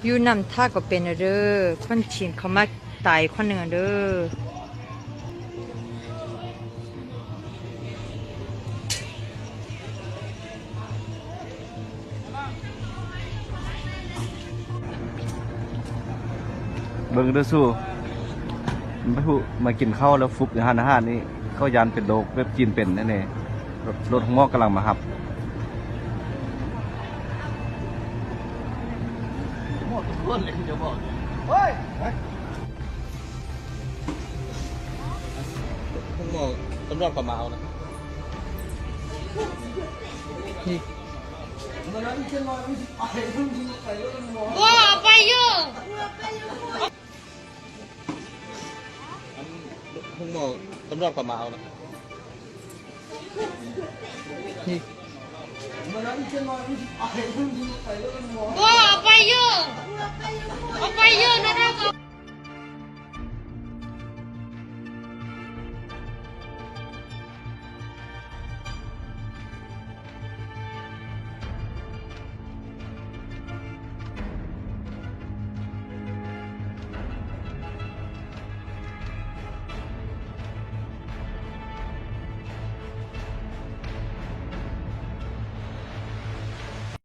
ຢູ່ນຳທ່າກໍເປັນແລ້ວເດີ ຄົນຈີນເຂົາມາຕາຍຄົນໜຶ່ງແລ້ວເດີ. ເບິ່ງເດີສູ ໄປພຸ້ນ ມາກິນເຂົ້າແລ້ວຟຸບຢູ່ຮ້ານອາຫານນີ້ ເຂົາຢ້ານເປັນໂລກແບບຈີນເປັນແນ່ໆ. ລົດ ລົດໂຮງໝໍກຳລັງມາຮັບ. ໂອ້ ທຸກຄົນເລີຍ ຈະບອກ ໂອ້ຍ ໂຮງໝໍ ຕຳຫຼວດກໍມາເອົານະ. ບໍ່ ໄປຢູ່ ໂຮງໝໍ ຕຳຫຼວດກໍມາເອົານະ. ບໍ່ ໄປຢູ່